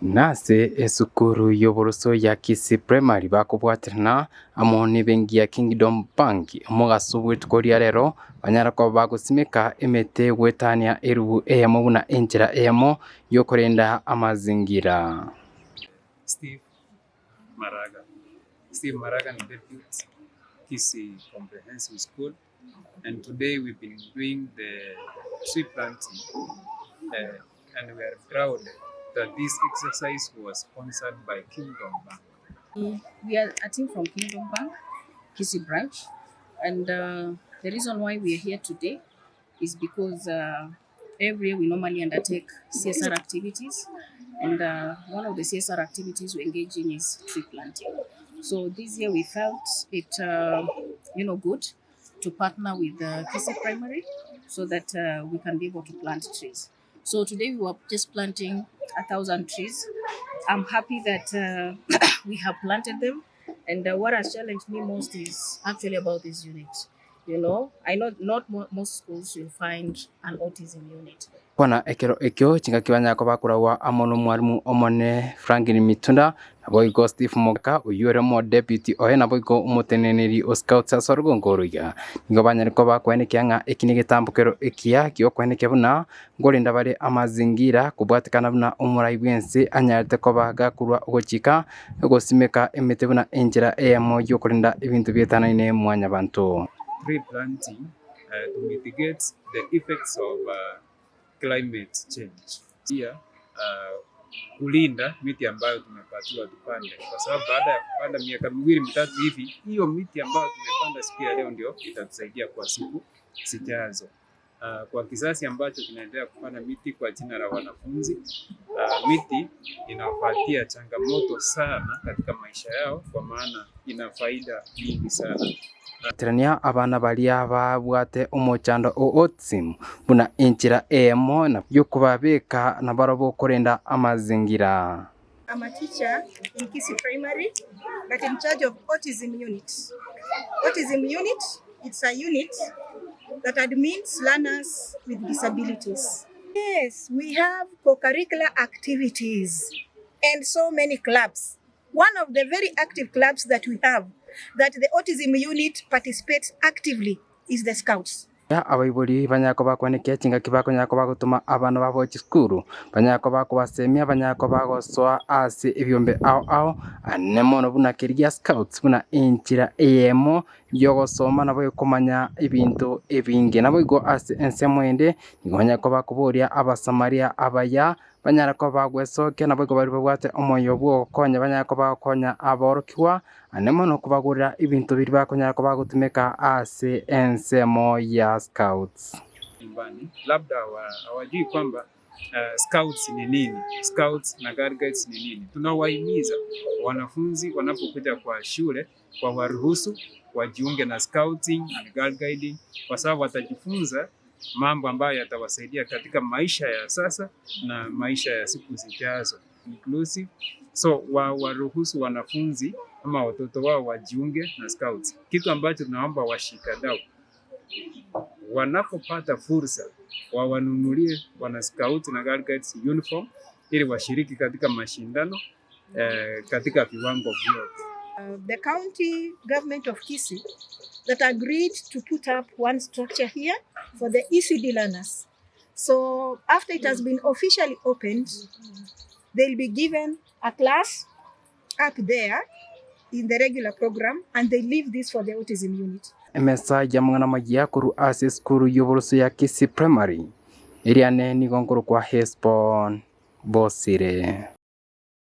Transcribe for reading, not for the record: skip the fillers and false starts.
Nase esukuru y'oboroso ya Kisii Primary bakobwaterana amo nebenki ya Kingdom Bank omogaso bw'rituko ria rero banyare koba bagosimeka emete goetania erubu eyemo buna enchera eyemo yokorenda amazingira. Steve Maraga Steve Maraga ni deputy Kisii Comprehensive School and today we've been doing the tree planting uh, and we are proud that this exercise was sponsored by Kingdom Bank. We are a team from Kingdom Bank, Kisii branch, and uh, the reason why we are here today is because uh, every year we normally undertake CSR activities, and uh, one of the CSR activities we engage in is tree planting. So this year we felt it, uh, you know, good to partner with the Kisii Primary so that uh, we can be able to plant trees. So today we were just planting 1,000 trees. I'm happy that uh, we have planted them. And uh, what has challenged me most is actually about this unit. You know, I know not mo- most schools will find an autism unit. Kwana ekero ekio chingaki banyara koba bakoragwa amo nomwalimu omone Franklin Mitunda, naboigo Steve Mogaka oyio ore omodeputy oye naboigo omoteneneri o Scouts ase orugongo oro iga. Nigo banyare koba bakoenekia ng'a eki negetambokero ekiya giokoenekia buna nkorenda bare amazingira kobwatekana buna omorai bw'ense anyarete koba gakorwa ogochika gosimeka emete buna enchera eyemo yokorenda ebinto bietanaine mwanyabanto. Tree planting uh, to mitigate the effects of uh, climate change. Pia uh, kulinda miti ambayo tumepatiwa tupande, kwa sababu baada ya kupanda miaka miwili mitatu hivi, hiyo miti ambayo tumepanda siku ya leo ndio itatusaidia kwa siku zijazo. Uh, kwa kizazi ambacho kinaendelea kupanda miti kwa jina la wanafunzi uh, miti inawapatia changamoto sana katika maisha yao, kwa maana ina faida nyingi sana. Terania abana baria babwate omochando o autism buna enchera eyemo yokobabeka nabarabwo korenda amazingira. I'm a teacher in Kisii Primary, but in charge of autism unit. Autism unit, it's a unit that admits learners with disabilities. Yes, we have co-curricular activities and so many clubs. One of the very active clubs that we have, that the autism unit participates actively, is the Scouts. Abaibori banyara koba bakwenekia chingaki bakonyara koba bagotoma abana babo chisukuru, banyara koba bakobasemia, banyara koba bagosoa ase ebiombe ao ao, ane mono buna keria gia scouts buna enchera eyemo yogosoma nabo ekomanya ebinto ebinge. Naboigo ase ensemo ende, nigo banyara koba bakoboria abasamaria abaya, banyara koba bagwesokia naboigo baria babwate omoyo bwa ogokonya banyara koba bagokonya aborokigwa, ane mono kobagorera ebinto biria bakonyara koba bagotumeka ase ensemo ya scouts. Nyumbani labda hawajui kwamba uh, scouts ni nini, scouts na girl guides ni nini. Tunawahimiza wanafunzi wanapokuja kwa shule wawaruhusu wajiunge na scouting and girl guiding, kwa sababu watajifunza mambo ambayo yatawasaidia katika maisha ya sasa na maisha ya siku zijazo. Inclusive. So wa, waruhusu wanafunzi ama watoto wao wajiunge na scouts, kitu ambacho tunaomba washikadau wanapopata fursa wawanunulie wana scout na girl guides uniform ili washiriki katika mashindano eh, katika viwango vyote. The county government of Kisii that agreed to put up one structure here for the ECD learners. So after it has been officially opened, they'll be given a class up there in the regular program and they leave this for the autism unit. Emesa y'amang'ana amaya korwa ase esukuru y'oboroso ya Kisii Primary, eria ane nigo nkorokwa Hesbon Bosire.